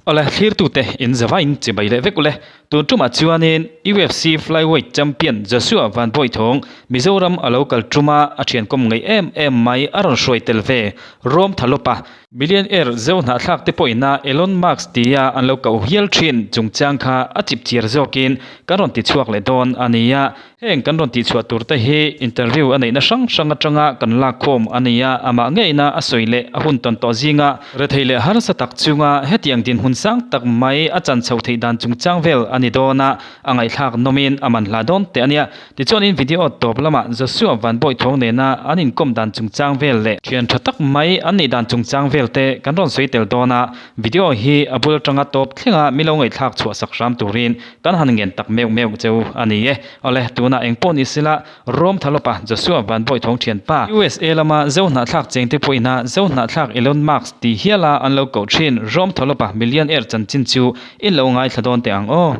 Awle, thlirtute in zavain chibai leh vek ule. Tun tumah chuanin UFC Flyweight Champion Joshua Van Bawithawng Mizoram a lo kal tuma a thiankawm ngei em em mai a rawn hruai tel ve Rom Thalopa. Millionaire zo hnahthlak te pawhina Elon Musk tia an lo koh hial thin chungchang kha a chip chiar zawkin kan rawn tichhuak leh dawn a nia. Heng kan rawn tihchhuah tur te hi interview a neihna hrang hrang atanga kan lakkhawm a ni a, amah ngeina a sawi leh a hun tawn tawh zinga rethei leh harsa tak chunga hetiang dinhmun sang tak mai a chan chhoh theih dan chungchang vel a ni dawn a, a ngaihthlak nawmin a man hla dawn teh a nia. Tichuanin video tawp lamah Joshua Vanbawithawng nena an inkawm dan chungchang vel leh thian tha tak mai an nih dan chungchang vel te kan rawn sawi tel dawn a, video hi a bul atanga tawp thlenga milo ngaihthlak chhuah sak hram turin Kan han ngen tak meuh meuh cheu a ni e. Awle, tunah eng pawh ni sila, Rome Thalopa, Joshua Van Bawithawng thianpa, USA lama Zo hnahthlak chengte pawhina Zo hnahthlak Elon Musk tih hiala an lo koh thin Rome Thalopa millionaire chanchin chu in lo ngaithla dawn teh ang aw.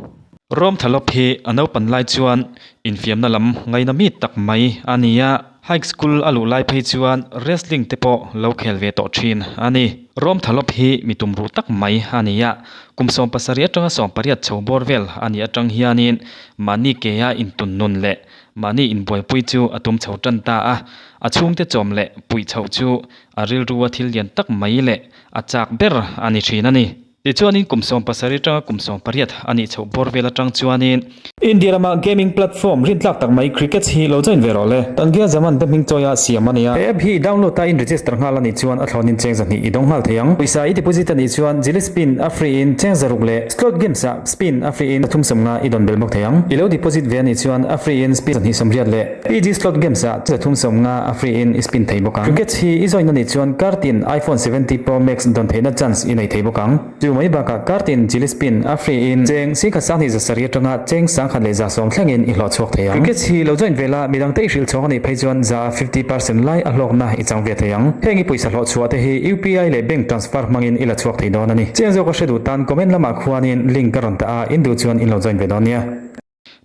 Rome Thalop hi a naupan lai chuan infiamna lam ngaina mi tak mai a ni a. High school a luh lai phei chuan wrestling te pawh lo khel ve tawh thin a ni. Rom Thalop hi mi tumruh tak mai a ni a, kum 17 atanga 18 chho bawr vel a nih atang hianin mahni kea intun nun leh mahni inbuaipui chu a tum chho tan ta a, a chhungte chawm leh puih chhoh chu a rilrua thil lian tak mai leh a chak ber a ni thin a ni. Tichuanin kum 17 atanga kum 18 a nih chhoh bawr vel atang chuanin. India rama gaming platform rintlak tak mai Crickets hi lo join ve rawh le. Tangia Zaman te hming chawia siam a nia. He app hi download a in register nghal a nih chuan a thlawnin cheng 200 i dawng nghal thei ang. Pawisa i deposit a nih chuan Jili Spin a free in cheng 600 leh Slot Games ah Spin a free in 350 i dawn bel bawk thei ang. I lo deposit ve a nih chuan a free in Spin 280 leh PG Slot Games ah 350 a free in i spin thei bawk ang. Crickets hi i join a nih chuan kartin iPhone 70 Pro Max dawn theihna chance i nei thei bawk ang. Chu mai bakah kartin chili spin a free in cheng 1127 atanga cheng 1110 thlengin i hlawh chhuak thei ang. Crickets hi lo join vela midangte i hrilh chhawng a nih phei chuan za 50% lai a hlawkna i chang ve thei ang. Heng i pawisa hlawh chhuah te hi UPI leh bank transfer hmangin i la chhuak thei dawn a ni. Chiang zawk a hre duh tan comment lamah khuanin link ka rawn tah a, in duh chuan in lo join ve dawn nia.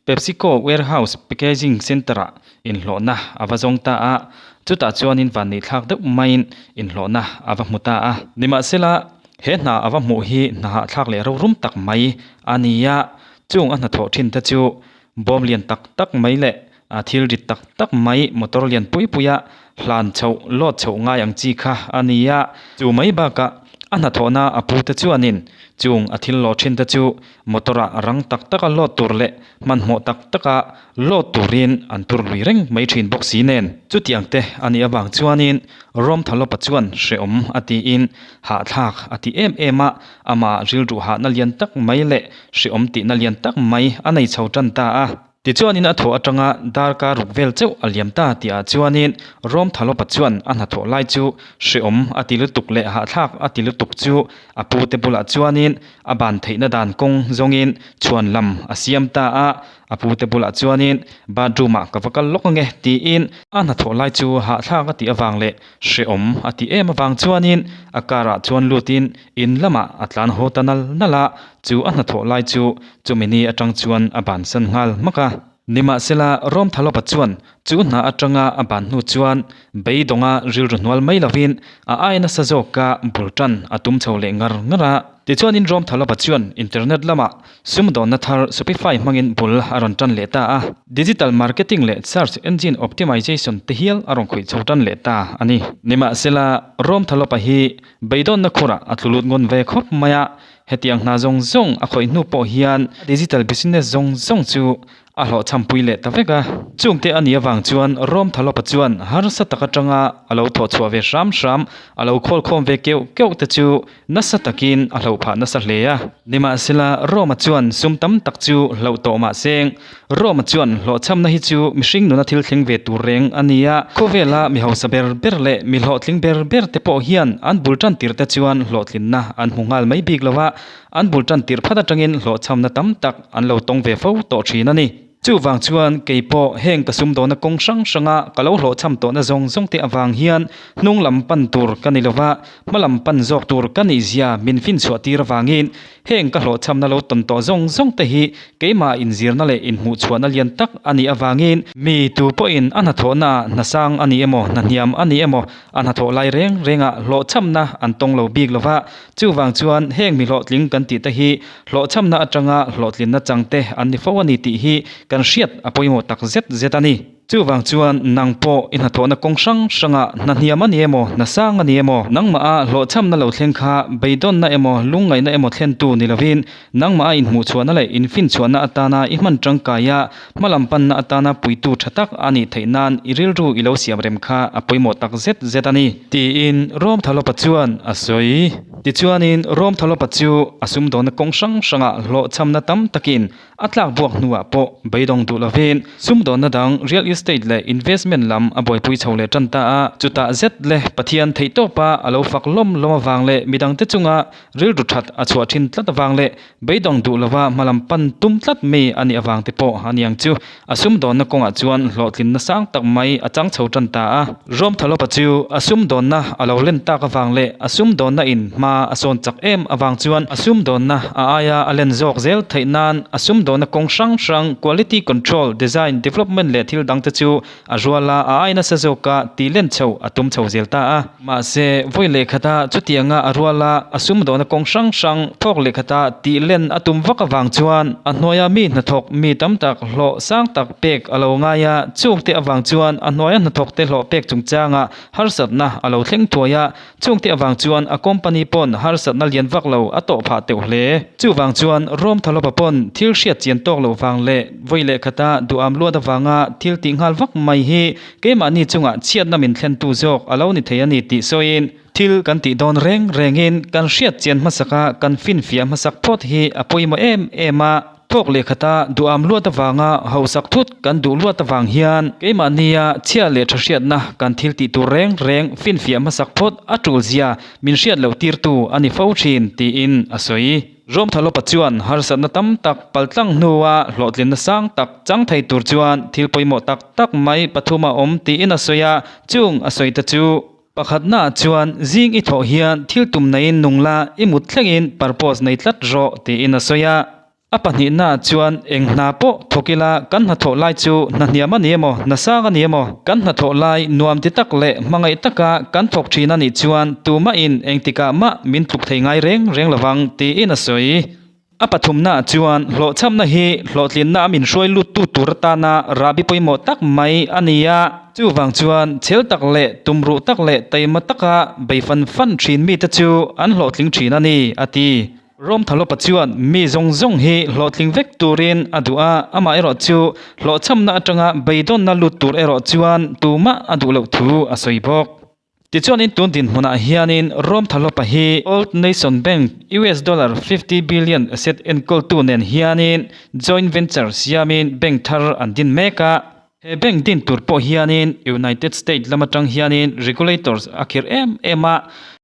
PepsiCo Warehouse Packaging Centre-ah inhlawhna a va zawng ta a, chutah chuanin vanneihthlak deuh maiin inhlawhna a va hmu ta a. Nimahsela, he hna a va hmuh hi hna hahthlak leh rorum tak mai a ni a, chung a hnathawh thin te chu bawm lian tak tak mai leh thil rit tak tak mai motor lian pui puia hlan chhoh load chhoh ngai ang chi kha a ni a, chu mai bakah a hnathawhna a pu te chuanin chung a thil lawh thin te chu Motor ah rang tak taka load tur leh hmanhmawh tak taka load turin an tur lui reng mai thin bawk si nen. Chutiang te a nih avang chuanin Rom Thalopa chuan hrehawm a tiin hahthlak a ti em em a, amah rilru hahna lian tak mai leh hrehawm tihna lian tak mai a nei chho tan ta a. Tichuanin a thawh atanga darkar ruk vel chauh a liam ta tihah chuanin Rom Thalopa chuan a hnathawh lai chu hrehawm a ti lutuk leh hahthlak a ti lutuk chu a pute bulah chuanin a ban theihna dan kawng zawngin chhuan lam a siam ta a, a pute bulah chuanin bathroom ah ka va kal lawk ange tiin a hnathawh lai chu hahthlak a tih avang leh hrehawm a tih em avang chuanin a car ah chuan lutin in lamah a tlan haw ta nal nal a, chu a hnathawh lai chu chumi ni atang chuan a bansan nghal hmak a. Nimahsela Rom Thalopa chuan chu hna atanga a ban hnu chuan beidawnga rilru hnual mai lovin a ai nasa zawka bul tan a tum chho leh ngar ngar a. Tichuanin Rom Thalopa chuan internet lamah sumdawnna thar Shopify hmangin bul a rawn tan leh ta a, digital marketing leh search engine optimization te hial a rawn khawih chho tan leh ta a ni. Nimahsela Rom Thalopa hi beidawnna khurah a tlu lut ngawn ve khawp mai a, Hetiang hna zawng zawng a khawih hnu pawh hian digital business zawng zawng chu a hlawhchhampui leh ta vek a. Chungte a nih avang chuan Rom Thalopa chuan harsa tak atanga a lo thawh chhuah ve hram hram, a lo khawlkhawm ve keuh keuh te chu nasa takin a hloh phah nasa hle a. Nimahsela, Roma chuan sum tam tak chu hloh tawh mah seng, Roma chuan hlawhchhamna hi chu mihring nuna thil thleng ve tur reng a ni a, khawvela mi hausa ber ber leh mi hlawhtling ber ber te pawh hian an bul tan tir te chuan hlawhtlinna an hmu nghal mai bik lo a, an bul tan tir phat atangin hlawhchhamna tam tak an lo tawng ve fo tawh thin a ni. Chuvang chuan kei pawh heng ka sumdawna kawng hrang hranga ka lo hlawhchham tawhna zawng zawng te avang hian hnung lam pan tur ka ni lo va, hma lam pan zawk tur ka nihzia min finchhuah tir avangin. Heng ka hlawhchhamna lo tawn tawh zawng zawng te hi keimah inzirna leh inhmuhchhuahna lian tak a nih avangin mi tu pawhin a hnathawhna ah hna sang a ni emaw, hna hniam a ni emaw, a hnathawh lai reng rengah hlawhchhamna an tawng lo bik lo va. Chuvang chuan heng mi hlawhtling kan tih te hi hlawhchhamna atanga hlawhtlinna chang te an ni fo a ni tih hi kan hriat a pawimawh tak zet zet a ni. Chuvang chuan nang pawh i hnathawhna kawng hrang hrangah hna hniam a ni emaw, hna sang a ni emaw, nangmaha hlawhchhamna lo thleng kha beidawnna emaw, lungngaihna emaw thlentu ni lovin nangmaha inhmuhchhuahna leh infinchhuahna atana i hman tangkaia hmalam panna atana puitu tha tak a nih theih nan i rilru i lo siam rem kha a pawimawh tak zet zet a ni. Tiin Rawmthalopa chuan a sawi. Tichuanin Rawmthalopa chu a sumdawnna kawng hrang hrangah hlawhchhamna tam takin A tlak buak hnuah pawh beidawng duh lovin sumdawnna dang real estate leh investment lam a buaipui chho leh tan ta a. Chutah zet leh Pathian theihtawpa a lo fak lawm lawm avang leh midangte chunga rilru that a chhuah thin tlat avang leh beidawng duh lova hmalam pan tum tlat mi a nih avang te pawh a niang chu a sumdawnna kawngah chuan hlawhtlinna sang tak mai a chang chho tan ta a. Rawmthalopa chu a sumdawnna a lo len tak avang leh a sumdawnna in hma a sawn chak em avang chuan a sumdawnna a aia a len zawk zel theih nan a sumdawnna kawng hrang hrang quality control, design, development leh thil dangte chu a rual a, a ai nasa zawka tih len chho a tum chho zel ta a. Mahse, vawi leh khata chutianga a rual a, a sumdawnna kawng hrang hrang thawk leh khata tih len a tum vak avang chuan a hnuaia mi hnathawk mi tam tak hlawh sang tak pek a lo ngai a, chungte avang chuan a hnuaia hnathawkte hlawh pek chungchangah harsatna a lo thleng thuai a, Chungte avang chuan a company pawn harsatna lian vak lo a tawh phah teuh hle. Chuvang chuan Rom Thalopa pawn thil hriat chian tawk loh vang leh vawi leh khata duham luat avanga thil tih nghal vak mai hi keimahni chungah chhiatna min thlentu zawk a lo ni thei a ni tih sawiin thil kan tih dawn reng rengin kan hriat chian hmasaka kan finfiah hmasak phawt hi a pawimawh em em a. Thawk leh khata duham luat avanga hausak thut kan duh luat avang hian keimahnia chhia leh tha hriatna kan thil tih tur reng reng finfiah hmasak phawt a tul zia min hriat loh tirtu a ni fo thin tiin a sawi. Rawmthalopa chuan harsatna tam tak paltlang hnua hlawhtlinna sang tak chang thei tur chuan thil pawimawh tak tak mai pathum a awm tiin a sawi a, chung a sawi te chu. Pakhatnaah chuan zing i thawh hian thil tum neiin nung la, i mut thlengin purpose nei tlat rawh tiin a sawi a. A pahnihnaah chuan eng hna pawh thawk ila kan hnathawh lai chu hna hniam a ni emaw, hna sang a ni emaw, kan hnathawh lai nuam ti tak leh hmangaih taka kan thawk thin a nih chuan tumahin engtikah mah min tluk thei ngai reng reng lovang tiin a sawi. A pathumnaah chuan hlawhchhamna hi hlawhtlinna a min hruai luttu tur atana rahbi pawimawh tak mai a ni a. Chuvang chuan chhel tak leh tumruh tak leh taima taka bei fan fan thin mite chu an hlawhtling thin a ni, a ti. Rawmthalopa chuan mi zawng zawng hi hlawhtling vek turin a duh a, amaherawh chu hlawhchhamna atanga beidawnna lut tur erawh chuan tumah a duh loh thu a sawi bawk. Tichuanin tun dinhmunah hianin Rom Thalopa hi Old Nation Bank US dollar 50 billion asset enkawltu nen hianin joint venture siamin bank thar an din mek a. He bank din tur pawh hianin United States lam atang hianin regulators a khirh em em a,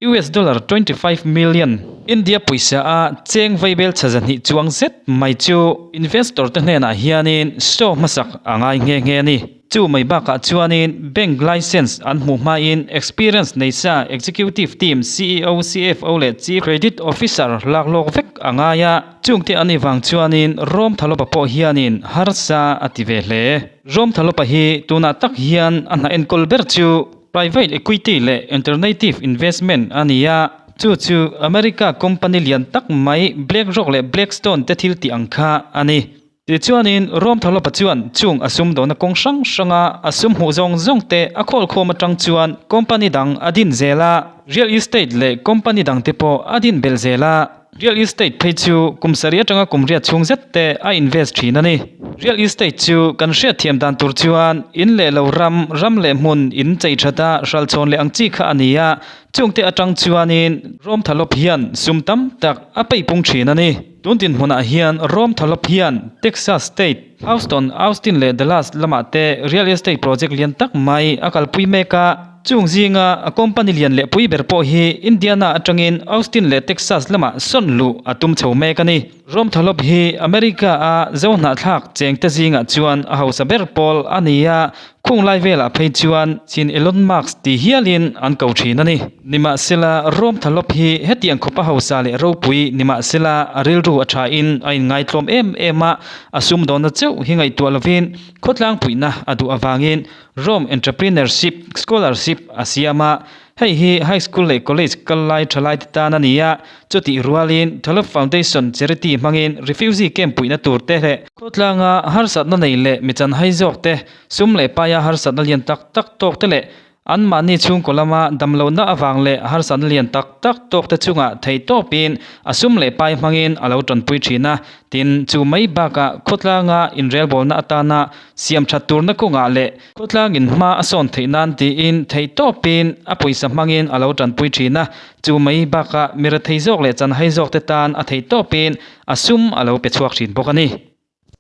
US dollar 25 million, India pawisa a cheng vaibel chha zahnih chuang zet mai chu investor te hnenah hianin show hmasak a ngai nghe nghe a ni. Chu mai bakah chuanin bank licence an hmuh hmain experience nei sa executive team, ceo, cfo leh chief credit officer lak lawk vek a ngai a. Chungte an ivang chuanin Rom Thalopa pawh hianin harsa a ti ve hle. Rom Thalopa hi tunah tak hian a hna enkawl ber chu private equity leh alternative investment a ni a. Chu chu America company lian tak mai BlackRock leh Blackstone te thil tih ang kha a ni. Tichuanin, Rawmthalopa chuan chung a sumdawhna kawng hrang hranga a sum hmuh zawng zawng te a khawlkhawm atang chuan company dang a din zel a, real estate leh company dang te pawh a din belh zel a. Real estate phei chu kum sarih atanga kum riat chhung zet te a invest thin a ni. Real estate chu kan hriatthiam dan tur chuan in leh lo ram, ram leh hmun in chei that a hralchhawn leh ang chi kha a ni a, chungte atang chuanin Rawmthalop hian sum tam tak a peipung thin a ni. Tun dinhmunah hian Rom Thalop hian Texas State, Houston, Austin leh Dallas lamah te real estate project lian tak mai a kalpui mek a. Chung zinga a company lian leh pui ber pawh hi Indiana atangin Austin leh Texas lamah sawn luh a tum chho mek a ni. Rom Thalop hi America-a zo hnahthlak chengte zingah chuan a hausa ber pawl a ni a. Khung lai velah phei chuan chin Elon Musk ti hialin an ko thin a ni. Nimahsela, Rom Thalawp hi hetiang khawpa hausa leh ropui nimahsela a rilru a thain a inngaitlawm em em a, a sumdawnna chauh hi ngaihtuah lovin khawtlang puihna a duh avangin Rome Entrepreneurship Scholarship a siam a, hei hi high school leh college kal lai thalaite tan a ni a, chutih rualin Thalawp Foundation charity hmangin refugee camp puihna tur te leh khawtlanga harsatna nei leh mi chanhai zawk te, sum leh paia harsatna lian tak tak tawk te leh Anmahni chhungkaw lama damlohna avang leh harsatna lian tak tak tawkte chungah theih tawpin a sum leh pai hmangin a lo tanpui thin a. Tin, chu mai bakah khawtlanga inrelbawlna atana siam that turna kawngah leh khawtlangin hma a sawn theih nan tiin theih tawpin a pawisa hmangin a lo tanpui thin a. Chu mai bakah mi rethei zawk leh chanhai zawkte tan a theih tawpin a sum a lo pe chhuak thin bawk a ni.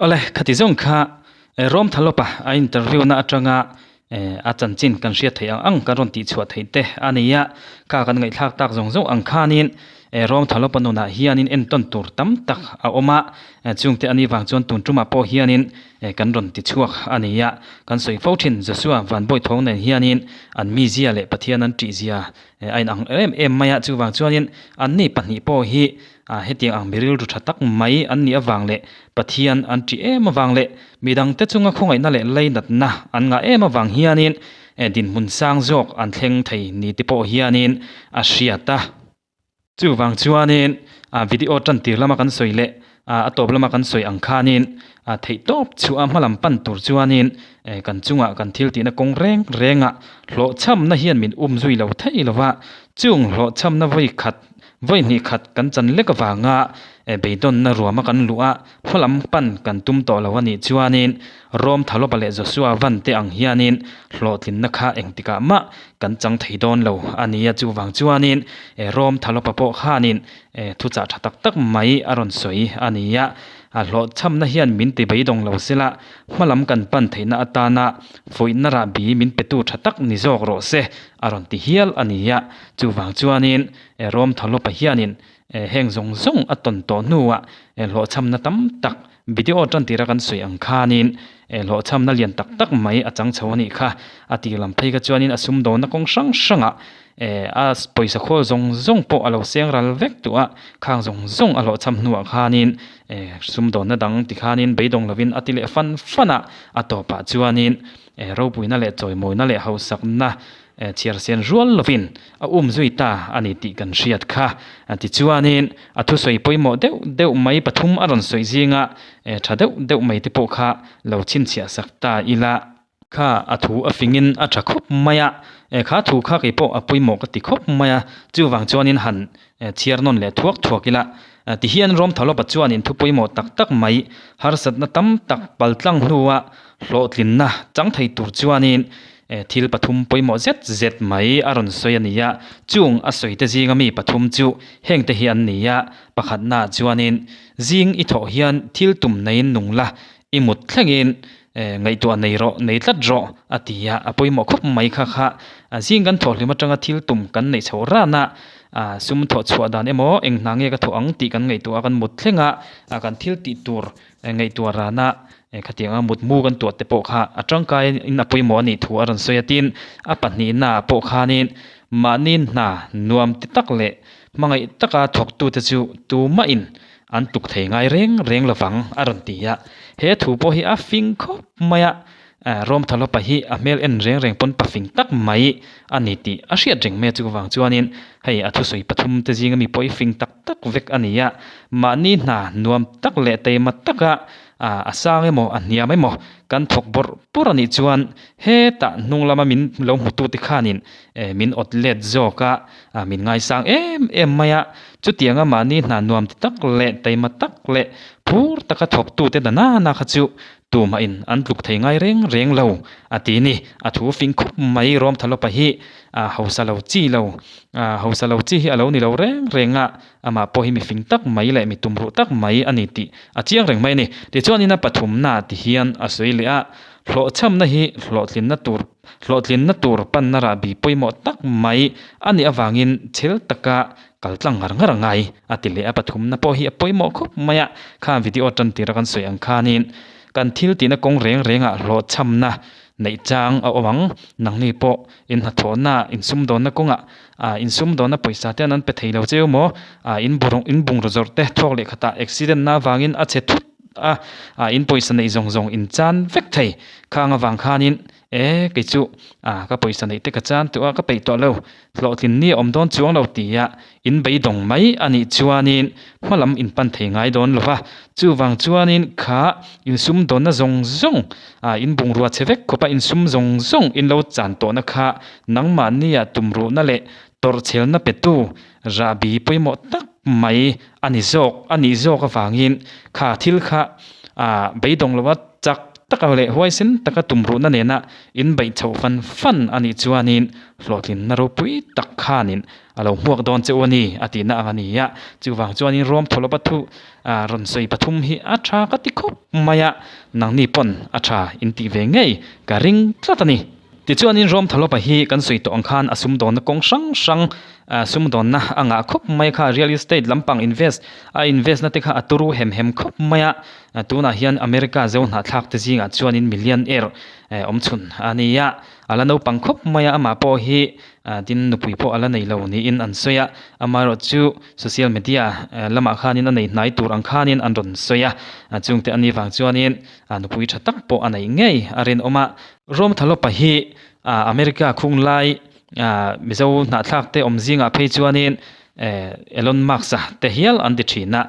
Awle, khati zawng kha Rom Thalawpa a interview na atanga a chanchin kan hriat theih ang ang kan rawn tih chhuah theih te a ni a, kha kan ngaihthlak tak zawng zawng ang khanin Rom Thalawpa nunah hianin entawn tur tam tak a awm a, chungte a nih vang chuan tun tumah pawh hianin kan rawn ti chhuak a ni a, kan sawi fo thin Joshua Vanbawithawng nen hianin an mizia leh Pathian an tihzia a inang em em mai a, chuvang chuanin anni pahnih pawh hi A Hetiang ang mi rilru tha tak mai an nih avang leh Pathian an ṭih em avang leh midangte chunga khawngaihna leh leinatna an ngah em avang hianin dinhmun sang zawk an thleng thei ni te pawh hianin a hriat a. Chuvang chuanin video tantir lama kan sawi leh a tawp lama kan sawi ang khanin theihtawp chhuah hmalam pan tur chuanin kan chunga kan thil tihna kawng reng rengah hlawhchhamna hian min um zui lo thei lo va, chung hlawhchhamna vawi khat Vawi hnih khat kan chan lek avanga beidawnna ruama kan luh a, hmalam pan kan tum tawh lo a nih chuanin Rom Thalawpa leh Joshua van te ang hianin hlawhtlinna kha engtikah mah kan chang thei dawn lo a ni a. Chuvang chuanin Rom Thalawpa pawh khanin thuchah tha tak tak mai a rawn sawi a ni a. Hlawhchhamna hian min ti beidawng lo sela, hmalam kan pan theihna atana fuihna rahbi min petu tha tak ni zawk rawh se a rawn ti hial a ni a. Chuvang chuanin Rom Thalawpa hianin heng zawng zawng a tawn tawh hnuah hlawhchhamna tam tak video tantira kan sawi ang khanin hlawhchhamna lian tak tak mai a chang chho a nih kha. A tir lam phei kha chuanin a sumdawnna kawng hrang hrangah a pawisa khawl zawng zawng pawh a lo seng ral vek tawh a, khang zawng zawng a hlawhchham hnuah khanin sumdawnna dang tikhanin beidawng lovin a ti leh fan fan a, a tawpah chuanin ropuina leh chawimawina leh hausakna Chhiar sen rual lovin a um zui ta a ni tih kan hriat kha. Tichuanin a thusawi pawimawh deuh deuh mai pathum a rawn sawi zinga tha deuh deuh mai te pawh kha lo chhinchhiah sak ta ila. Kha a thu a fingin a tha khawp mai a, kha thu kha kei pawh a pawimawh ka ti khawp mai a, chuvang chuanin han chhiar nawn leh thuak thuak ila. Tihian Rom Thalawpa chuanin thu pawimawh tak tak mai harsatna tam tak paltlang hnua hlawhtlinna chang thei tur chuanin Thil pathum pawimawh zet zet mai a rawn sawi a ni a, chung a sawite zinga mi pathum chu hengte hi an ni a, pakhatnaah chuanin zing i thawh hian thil tum neiin nung la, i mut thlengin ngaihtuah nei rawh, nei tlat rawh a ti a, a pawimawh khawp mai kha kha zing kan thawh hlim atanga thil tum kan neih chhoh ran a, sum thawh chhuah dan emaw eng hna nge ka thawh ang tih kan ngaihtuah a, kan mut thleng a, kan thil tih tur ngaihtuah rana Khatianga mutmu kan tuah te pawh kha a tangkaiin a pawimawh a nih thu a rawn sawi a, tin a pahnihna ah pawh khanin mahni hna nuam ti tak leh hmangaih taka thawktute chu tumahin an tuk thei ngai reng reng lovang a rawn ti a, he thu pawh hi a fing khawp mai a, Rom Thalawpa hi a hmel en reng reng pawn pafing tak mai a ni tih a hriat reng mai a, chuvang chuanin hei a thusawi pathum te zinga mi pawh hi fing tak tak vek a ni a, mahni hna nuam tak leh taima taka A sang emaw a hniam emaw kan thawk bawrh bawrh a nih chuan hetah hnung lama min lo hmutute khanin min awt let zawk a, min ngaisang em em mai a. Chutianga mahni hna nuam ti tak leh taima tak leh phur taka thawktute danana kha chu tumahin an tluk thei ngai reng reng lo a ti ni. A thu fing khup mai Rawmthalopa hi hausa lo chi lo, hausa lo chi hi a lo ni lo reng reng a. Amah pawh hi mi fing tak mai leh mi tumruh tak mai a ni tih a chiang reng mai a ni. Tichuanin a pathumna ti hian a sawi leh a, hlawhchhamna hi hlawhtlinna tur hlawhtlinna tur panna rahbi pawimawh tak mai a nih avangin chhel taka kal tlang ngar ngar a ngai a ti leh a. Pathumna pawh hi a pawimawh khawp mai a, kha video tan tira kan sawi ang khanin kan thil tihna kawng reng rengah hlawhchhamna. neih chang a awm ang. Nangni pawh in hnathawhna in sumdawnna kawngah ah in sumdawnna pawisa te an pe thei lo cheu maw ah in bur in bungraw zawrh te thawk leh khatah accident na avangin a chhe thut a ah in pawisa neih zawng zawng in chan vek thei khang avang khanin e kei chu ah ka pawisa neih te ka chan tawh a ka peih tawh lo hlawhtlin ni a awm dawn chuang lo ti a in beidawng mai a nih chuanin hma lam in pan thei ngai dawn lo va chuvang chuanin kha in sumdawnna zawng zawng ah in bungrua chhe vek khawpa in sum zawng zawng in lo chan tawhna kha nangmahnia tumruhna leh tawrhchhelna petu rahbi pawimawh tak mai a ni zawk a nih zawk avangin kha thil kha ah beidawng lova chak taka leh huaisen taka tumruhna nena in beih chhoh fan fan a nih chuanin hlawhtlinna ropui tak khanin a lo hmuak dawn che u a ni a tihna ang a ni a. Chuvang chuanin Rom thawlawpa thu ah rawn sawi pathum hi a tha ka ti khawp mai a, nangni pawn a tha in tih ve ngei ka ring tlat a ni. Tichuanin Rom thawlawpa hi kan sawi tawh ang khan a sumdawnna kawng hrang hrang ah sumdawnna a ngah khawp mai kha real estate lampang invest a invest na te kha a turu hem hem khawp mai a, tunah hian America zo hnahthlak te zingah chuanin millionaire awm chhun a ni a, a la naupang khawp mai a amah pawh hi Tin, nupui pawh a la nei lo niin an sawi a, amaherawhchu social media lamah khanin a nei hnai tur ang khanin an rawn sawi a, chungte a ni vang chuanin nupui tha tak pawh a nei ngei a rinawm a. Rom Thalopa hi America khung lai Mizo hnahthlak te awm zingah phei chuanin Elon Musk-a te hial an ti thin a,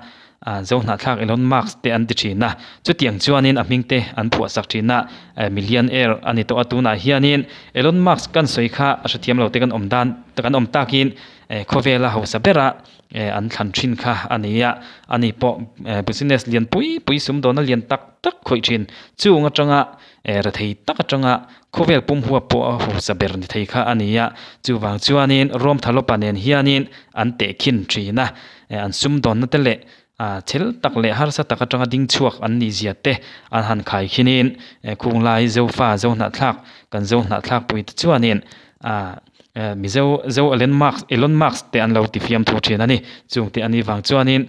Zo hnahthlak Elon Musk te an ti thin a, chutiang chuanin a hming te an phuahsak thin a, millionaire a ni tawh a tunah hianin Elon Musk kan sawi kha a hrethiam lo te kan awm dan kan awm takin khawvela hausa bera an thlan thin kha a ni a, ani pawh business lian pui pui sumdawna lian tak tak khawih thin chung atanga rethei tak atanga khawvel pum huap pawh a hausa ber ni thei kha a ni a, chuvang chuanin Rom Thalopa nen hianin an tehkhin thin a. An sumdawnna te leh thil tak leh harsa tak atanga ding chhuak an nih zia te an han khai khinin khunglai Zofa Zohnahthlak kan Zohnahthlak pui te chuanin Mizo Zo Elon Musk Elon Musk te an lo ti fiam thu thin a ni. Chungte a nih vang chuanin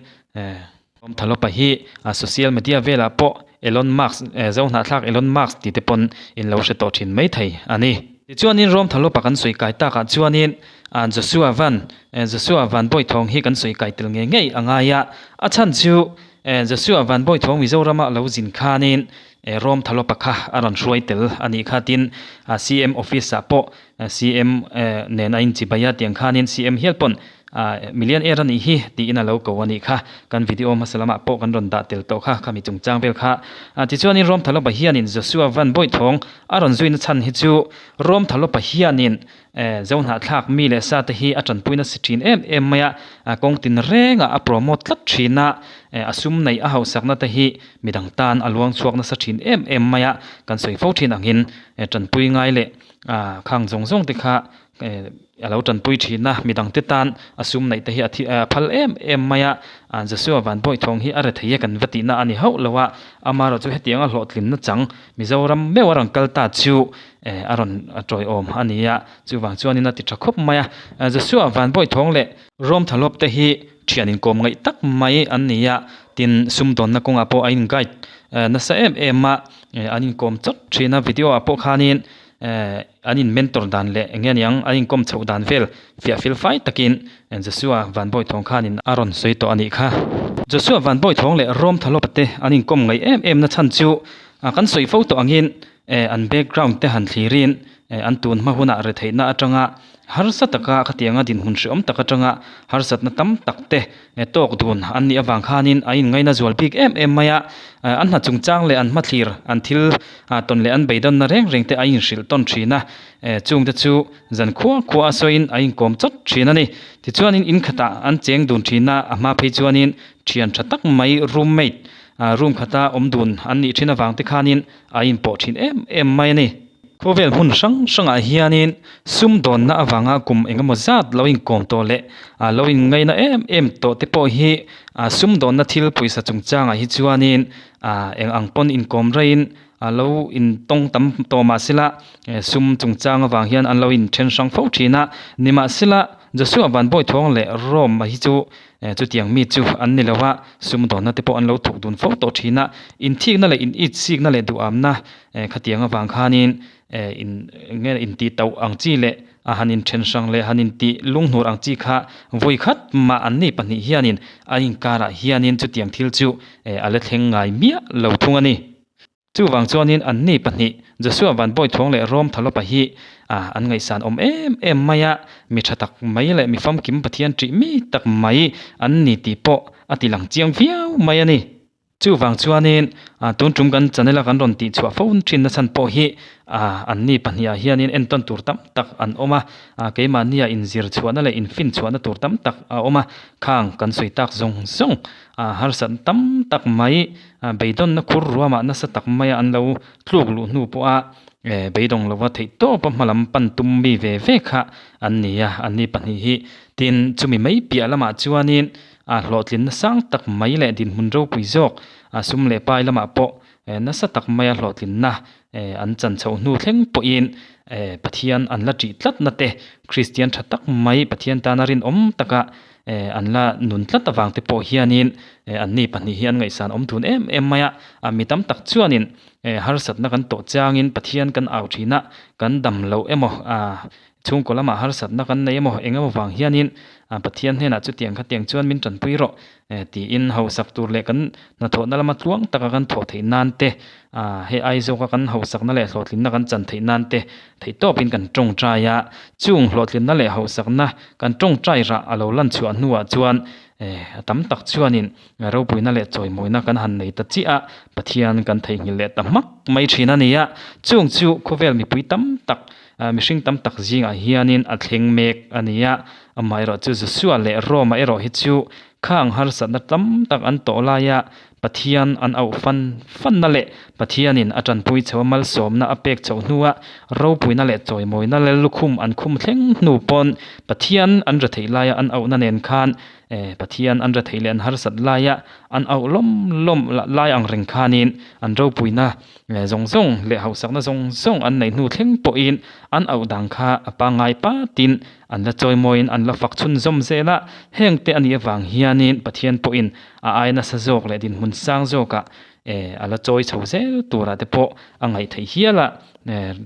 Thalopa hi social media velah pawh Elon Musk Zohnahthlak Elon Musk tih te pawn in lo hre tawh thin maithei a ni. Tichuanin Rom Thalopa kan sawi kai takah chuanin Joshua Van Joshua Van Bawithawng hi kan sawi kai tel ngei ngei a ngai a, a chhan chu Joshua Van Bawithawng Mizorama lo zin khanin Rom Thalopa kha a rawn hruai tel a nih kha tin CM office ah pawh CM nen a inchibai a tiang khanin CM hial pawn Millionaire a nih hi tiin a lo ko a nih kha. Kan video hmasa lamah pawh kan rawn dah tel tawh kha khami chungchang vel kha. Tichuanin Rom Thalopa hianin Joshua Van Bawithawng a rawn zuina chhan hi chu Rom Thalopa hianin Zohnahthlak mi leh sa te hi a tanpui nasa thin em em mai a, kawng tin rengah a promote tlat thin a, a sum neih a hausakna te hi midang tan a luang chhuak nasa thin em em mai a, kan sawi fo thin angin tanpui ngai leh khang zawng zawng te kha a lo tanpui thin a, midang te tan a sum neih te hi a thi a phal em em mai a, Joshua Vanbawithawng hi a rethei e kan va tihna a ni hauh lo a, amaherawh chu hetianga hlawhtlinna chang Mizoram meuh a rawn kal ta chu a rawn tawiawm a ni a, chuvang chuanin a ti tha khawp mai a. Joshua Vanbawithawng leh Rom Thalawp te hi thian inkawm ngaih tak mai an ni a, tin sumdawnna kawngah pawh a in guide nasa em em a, an inkawm chawt thin a, video ah pawh khanin an in mentor dan leh eng nge niang an inkawm chhoh dan vel fiah fel fai takin Joshua Vanbawithawng khanin a rawn sawi tawh a nih kha. Joshua Vanbawithawng leh Rom Thalawp te an inkawm ngaih em em na chhan chu kan sawi fo tawh angin An background te han thlirin an tun hma hunah retheihna atanga harsa taka khatianga dinhmun hreawm tak atanga harsatna tam tak te tawk dun an nih avang khanin a inngaina zual bik em em mai a. An hna chungchang leh an hmathlir an thil tawn leh an beidawnna reng reng te a inhrilh tawn thin a. Chungte chu zan khua khua a sawiin a inkawm chawt thin a ni. Tichuanin in khatah an cheng dun thin a, a hma phei chuanin thian tha tak mai roommate room khata awm dun an nih thin avang te khanin a inpawh thin em em mai a ni. Khawvel hmun hrang hrangah hianin sumdawnna avanga kum eng emaw zat lo inkawm tawh leh lo inngaina em em tawh te pawh hi sumdawnna thil pawisa chungchangah hi chuanin eng ang pawn inkawm raiin lo intawng tam tawh mahsela sum chungchang avang hian an lo inthen hrang fo thin a. Nimahsela. Joshua Vanbawithawng leh Rome a hi chu chutiang mi chu an ni lo a, sumdawnna te pawh an lo thawk dun fo tawh thin a, inthikna leh in itsikna leh duhamna khatiang avang khanin in nge intih tauh ang chi leh a han inthen hrang leh han intih lunghnur ang chi kha vawi khat mah an ni pahnih hianin an inkarah hianin chutiang thil chu a la thleng ngai miah lo thung a ni. Chuvang chuanin an ni pahnih Joshua Vanbawithawng leh Rom Thalopa hi an ngaihsan awm em em mai a, mi tha tak mai leh mi famkim Pathian ṭih mi tak mai an ni tih pawh a ti lang chiang viau mai a ni. Chuvang chuanin tun tum kan channel a kan rawn tih chhuah fo thin na chhan pawh hi an ni pahnih ah hianin entawn tur tam tak an awm a, keimahnia inzir chhuahna leh infin chhuahna tur tam tak a awm a, khang kan sawi tak zawng zawng harsat tam tak mai beidawnna khur ruamah nasa tak maia an lo tluk luh hnu pawha beidawng lova theih tawpa hmalam pan tum mi ve ve kha an ni a, an ni pahnih hi. Tin, chumi mai piah lamah chuanin A hlawhtlinna sang tak mai leh dinhmun ropui zawk a sum leh pai lamah pawh nasa tak maia hlawhtlinna an chan chhoh hnu thleng pawhin Pathian an la ṭih tlatna te, Kristian ṭha tak mai Pathian tana rinawm taka an la nun tlat avang te pawh hianin anni pahnih hi an ngaihsan awm dun em em mai a. Mi tam tak chuanin harsatna kan tawh changin Pathian kan au ṭhin a, kan dam loh emaw Chhungkaw lamah harsatna kan nei emaw eng emaw vang hianin Pathian hnenah chutiang khatiang chuan min tanpui rawh tiin hausak tur leh kan hnathawhna lama tluang taka kan thawh theih nan te, hei ai zawka kan hausakna leh hlawhtlinna kan chan theih nan te theihtawpin kan tawngtai a. Chung hlawhtlinna leh hausakna kan tawngtai rah a lo lan chhuah hnuah chuan a tam tak chuanin ropuina leh chawimawina kan han nei ta chiah a, Pathian kan theihnghilh leh ta hmak mai thin a ni a. Chung chu khawvel mipui tam tak Mihring tam tak zingah hianin a thleng mek a ni a, amaherawhchu Joshua leh Roma erawh hi chu khang harsatna tam tak an tawh laia Pathian an auh fan fanna leh Pathianin a tanpui chho a malsawmna a pek chhoh hnua ropuina leh chawimawina leh lukhum an khum thleng hnu pawn Pathian an retheih laia an auhna nen khan Pathian an retheih leh an harsat laia an auh lawm lawm lai ang reng khanin an ropuina Zawng zawng leh hausakna zawng zawng an neih hnu thleng pawhin an auh dang kha a pangngai patin an la chawimawiin an la fak chhunzawm zel a, heng te a nih avang hianin Pathian pawhin a ai nasa zawk leh dinhmun sang zawkah a la chawi chho zel turah te pawh a ngaih theih hial a,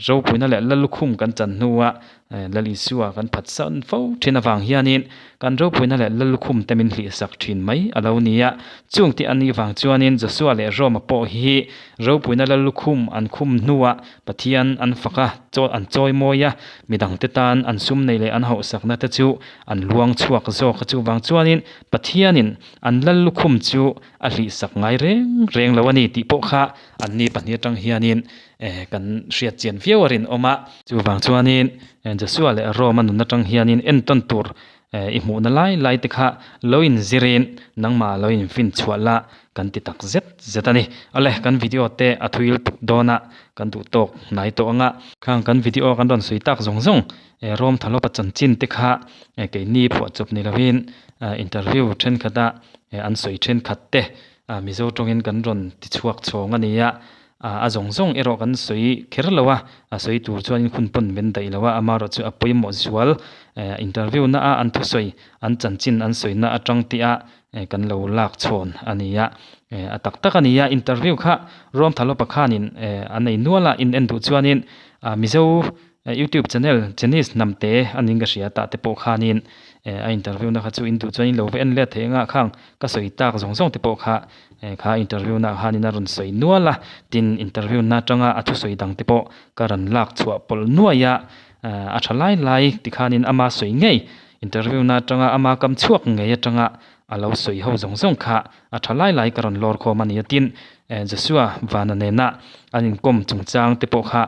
ropuina leh lalukhum kan chan hnua Lal Isua kan phatsan fo thin avang hianin kan ropuina leh Lallukhum te min hlihsak thin mai a lo ni a. Chung tih a nih vang chuanin Joshua leh Roma pawh hi ropuina Lallukhum an khum hnuah Pathian an fak a, chaw an chawi mawi a, midangte tan an sum nei leh an hauhsakna te chu an luang chhuak zawk a. Chuvang chuanin Pathianin an Lallukhum chu a hlihsak ngai reng reng lo a ni tih pawh kha anni pahnih atang hianin kan hriat chian viau a rinawm a. Chuvang chuanin Joshua leh Rome a nun atang hianin entawn tur i hmuhna lai lai te kha lo inzirin nangmah lo infin chhuah la kan ti tak zet zet a ni. Awle kan video te a thuil tuk dawn a, kan duh tawk hnai tawh ang a. Khang kan video kan rawn sawi tak zawng zawng Rome Thalawpa chanchin te kha keini phuahchawp ni lovin interview thenkhat a an sawi thenkhat te Mizo tawngin kan rawn ti chhuak chhawng a ni a. A zawng zawng erawh kan sawi kher lo a, a sawi tur chuanin hun pawn min daih lo a, amaherawh chu a pawimawh zual interview na a an thusawi an chanchin an sawi na atang tih a kan lo lak chhawn a ni a, a tak tak a ni a, interview kha Ruamthalopa khanin a nei nual a, in en duh chuanin Mizo Youtube channel Janice Hnamte a ning ka hria tah te pawh khanin a interview na kha chu in duh chuan in lo va en let thei anga khang ka sawi tak zawng zawng te pawh kha kha interview na khanin a rawn sawi nual a, tin interview na atanga a thusawi dang te pawh ka rawn lak chhuah pawlh nuai a, a tha lai lai ti khanin ama sawi ngei interview na atanga ama kam chhuak ngei atanga a lo sawi ho zawng zawng kha a tha lai lai ka rawn lawr khawm a ni a, tin Joshua Vana nena an inkawm chungchang te pawh kha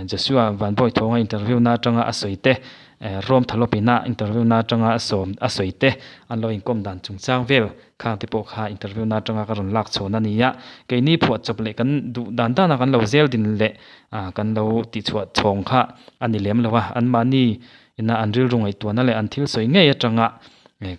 Joshua Vanbawithawnga interview na atanga a sawi te, Rome Thalawpina interview na atanga a sawm a sawi te, an lo inkawm dan chungchang vel khang te pawh kha interview na atanga ka rawn lak chhawn a ni a. Keini phuahchawp leh kan duh dan dana kan lo zel din leh kan lo tihchhuah chhawng kha a ni lem lo a, anmahni ina an rilru ngaihtuahna leh an thil sawi ngei atanga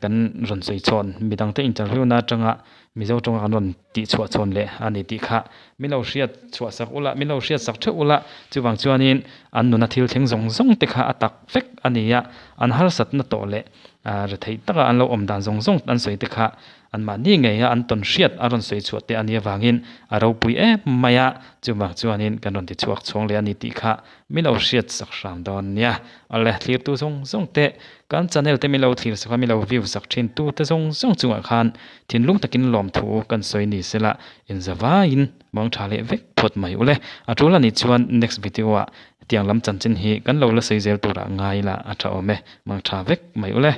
kan rawn sawi chhawn midangte interview na atanga. Mizo tawnga kan rawn tih chhuah chhawn leh a ni tih kha min lo hriat chhuah sak ula, min lo hriat sak theuh ula, chuvang chuanin an nuna thil thleng zawng zawng te kha a tak vek a ni a, an harsatna tawh leh retheih taka an lo awm dan zawng zawng an sawi te kha anmahni ngeia an tawn hriat a rawn sawi chhuah te a nih avangin a ropui em mai a, chuvang chuanin kan rawn ti chhuak chhawng leh a ni tih kha min lo hriat sak hram dawn nia. Awle thlirtu zawng zawng te Kan channel te min lo thlir sak a, min lo view sak thin tu te zawng zawng chungah khan thinlung takin lawmthu kan sawi ni sela inzavaiin mawng tha leh vek phawt mai ule. A tul anih chuan next video ah tiang lam chanchin hi kan lo la sawi zel turah ngai la a tha awm e, mawng tha vek mai ule.